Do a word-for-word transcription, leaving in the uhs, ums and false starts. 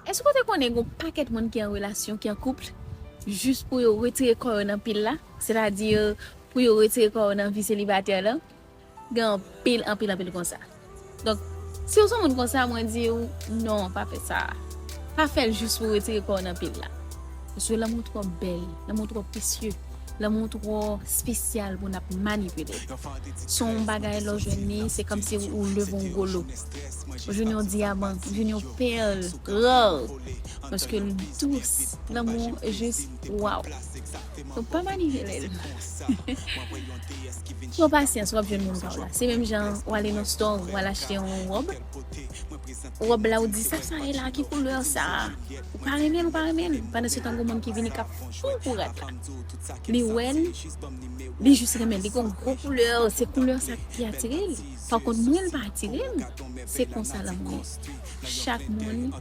Èske w te konnen gen yon pakèt moun ki an relasyon, ki an koup, jis pou yo retire kò yo nan pil la? Sètadi, pou yo retire kò yo nan vi selibatè la? Gen anpil, anpil, anpil konsa. Donk, si w se yon moun konsa, mwen di w, non, pa fè sa. Pa fè l jis pou retire kò w nan pil la. Paske lanmou twò bèl, lanmou twò presye, lanmou twò espesyal pou n ap manipile. Se yon bagay lè w jwenn li, se kòmsi ou leve yon golo. Ou jwenn yon dyaman, ou jwenn yon pèl rare. Paske l dous, lanmou jis, waw. Donk, pa manipile l. Pran pasyans, w ap jwenn moun pa w la. Se menm jan w ale nan store, w al achte yon wòb. Wòb la, ou di, "Sa, sa ye la, ki koulè sa?" Ou pa renmen l, ou pa renmen l. Pandan se tan, gen moun ki vini k ap fou pou rad la. Li wè l, li jis renmen l. Li gen yon gwo koulè, se koulè sa ki atire l. Pa kont mwen, l pa atire m. Se konsa lanmou ye. Chak moun